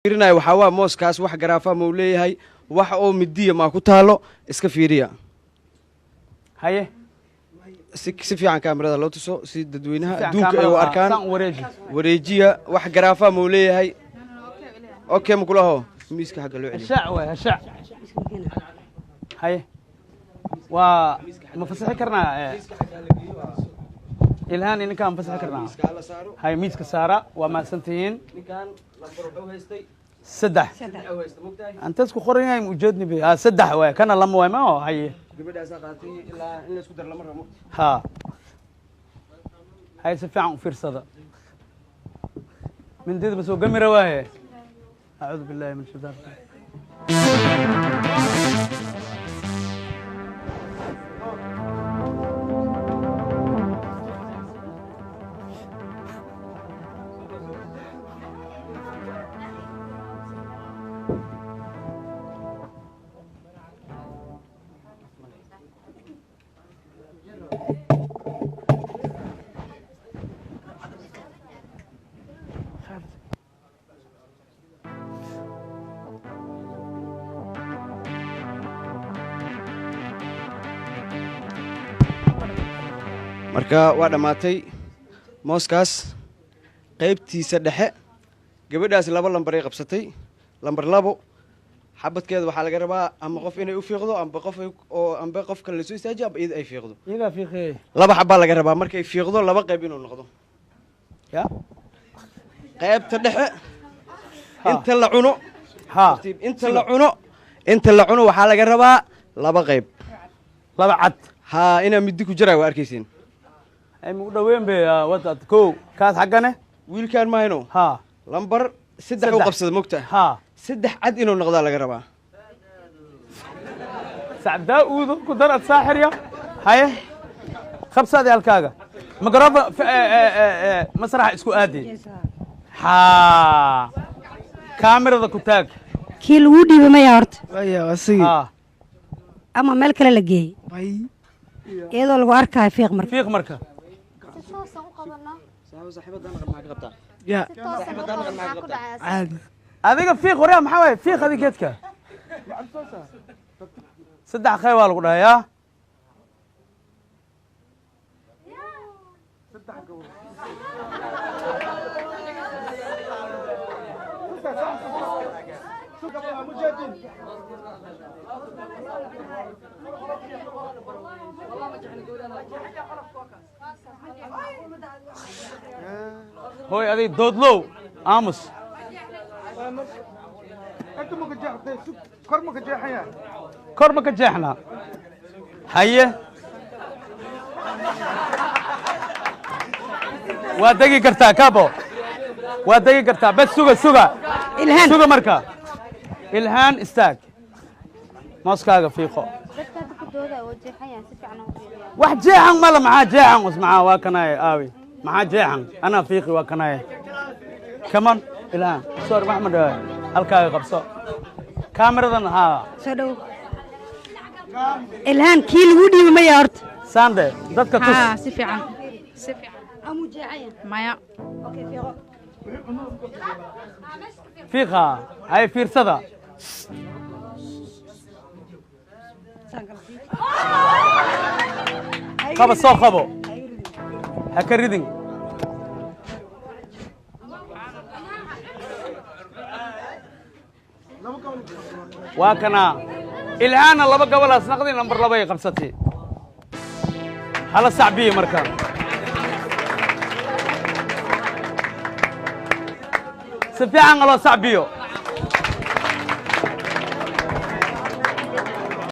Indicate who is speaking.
Speaker 1: Fiirinaya waxaa waa mooskaas, wax garaafa ma uu leeyahay, wax oo midiya maa ku taalo, iska fiiriya.
Speaker 2: Haye.
Speaker 1: Si fiican kaamirada loo tuso si dadweynaha
Speaker 2: Si fiican
Speaker 1: adduunka ay u
Speaker 2: kaamirada,
Speaker 1: arkaan.
Speaker 2: Saan u wareeji.
Speaker 1: Wareejiya, wax garaafa ma uu leeyahay? Okay, ma kulaho miiska xagga loo celiyo.
Speaker 2: Hashaac waay, hashaac. Haye, waa ma fasixi karnaa? Ilhaan, ininkaa ma fasixi karnaa?
Speaker 1: Miiska hala saaro.
Speaker 2: Haye, miiska saara. Waa mahadsantihiin.
Speaker 1: Ninkan lambar wuxuu haystay
Speaker 2: 3.
Speaker 1: 3 uu haystay, mogtahay?
Speaker 2: Antaas ku qoran yahay ujeedni bi 3 waay, kana 2 waay ma oo. Haye.
Speaker 1: Gabadhaasaa qaatay, ilaa in la isku daro lama rabo.
Speaker 2: Ha, haye, si fiican u fiirsada. Mindida ma soo gami rawaahe. Acuudu billahi min shaitaan.
Speaker 1: Marka waa dhammaatay mooskaas qaybtiisa dhexe. Gabadhaasi 2 lambaray qabsatay. Lambar 2 xabadkeeda waxaa laga rabaa ama qof inay u fiiqdo, amba qof oo amba qof kale lasoo istaajiyo, amba iyada ay fiiqdo.
Speaker 2: Iyadaa fiiqeey.
Speaker 1: 2 xabbaa laga rabaa. Markay fiiqdo, 2 qayb inuu noqdo.
Speaker 2: Ya.
Speaker 1: Qaybta dhexe inta la cuno.
Speaker 2: Ha.
Speaker 1: Tartiib, inta la cuno, inta la cuno waxaa laga rabaa 2 qayb.
Speaker 2: 2 cad.
Speaker 1: Haa, inaa midi ku jiraa waa arkaysiin.
Speaker 2: Ay mugu dhaweyn be wadaad kow kaas xaggane.
Speaker 1: Wiilkaan mahayno.
Speaker 2: Ha.
Speaker 1: Lambar 3 u
Speaker 2: 3.
Speaker 1: qabsada, mogta?
Speaker 2: Ha.
Speaker 1: 3 cad inuu noqdaa laga rabaa.
Speaker 2: Sacdaa uudo ku dar ad saaxirya. Haye, qabsaadi halkaaga mikrofon masraxa isku aadi. Ha, kaamirada ku taag.
Speaker 3: Kii lagu dhiibay maya horta?
Speaker 4: Waya asigi.
Speaker 2: Ha.
Speaker 3: Ama meel kale la geeyey?
Speaker 4: Bay.
Speaker 3: Iyadoo lagu arkaayo fiiq marka.
Speaker 2: Fiiq marka.
Speaker 5: Si toosan u qabanno.
Speaker 4: Ya.
Speaker 5: Si toosan u qaban, maxaa ku dhacaya?
Speaker 4: Caadi.
Speaker 2: Adiga fiiq waryaa, maxaa waaye? Fiiq adiga geedka 3 qayb waa lagu dhahay yaa. Hooy, adig doodlow, aamus.
Speaker 6: Kor ma ka jeexaya?
Speaker 2: Kor ma ka jeexnaa? Haye, waa degi kartaa kabo, waa degi kartaa. Bes, suga, suga.
Speaker 3: Ilhaan.
Speaker 2: Suga marka. Ilhaan, istaag, mooskaaga fiiqo.
Speaker 5: Dadka hadda ku doodaya waa jeexayaan, si fiican u fiiriyaa.
Speaker 2: Wax jeexan mala. Maxaa jeexan us? Maxaa waa kanaye? Aawi, maxaa jeexan? Anaa fiiqi, waa kanaye. Kaman Ilhaan, sorry, maxmed, halkaaga qabso kaamiradan. Haa.
Speaker 3: Soo dhow Ilhaan. Kii lagu dhiibay maya horta?
Speaker 2: Sande, dadka tus.
Speaker 7: ها, si fiican, si fiican.
Speaker 3: Amuu jeexaya?
Speaker 7: Maya.
Speaker 3: Okay, fiiqo.
Speaker 2: Fiiqa. Hay, fiirsada. Qaba, soo qabo, ha ka ridin. Waa kana Ilhaana, 2 gobolaas naqdi, nambar 2 ay qabsatay. Hala sacbiye marka, si fiican loo sacbiyo.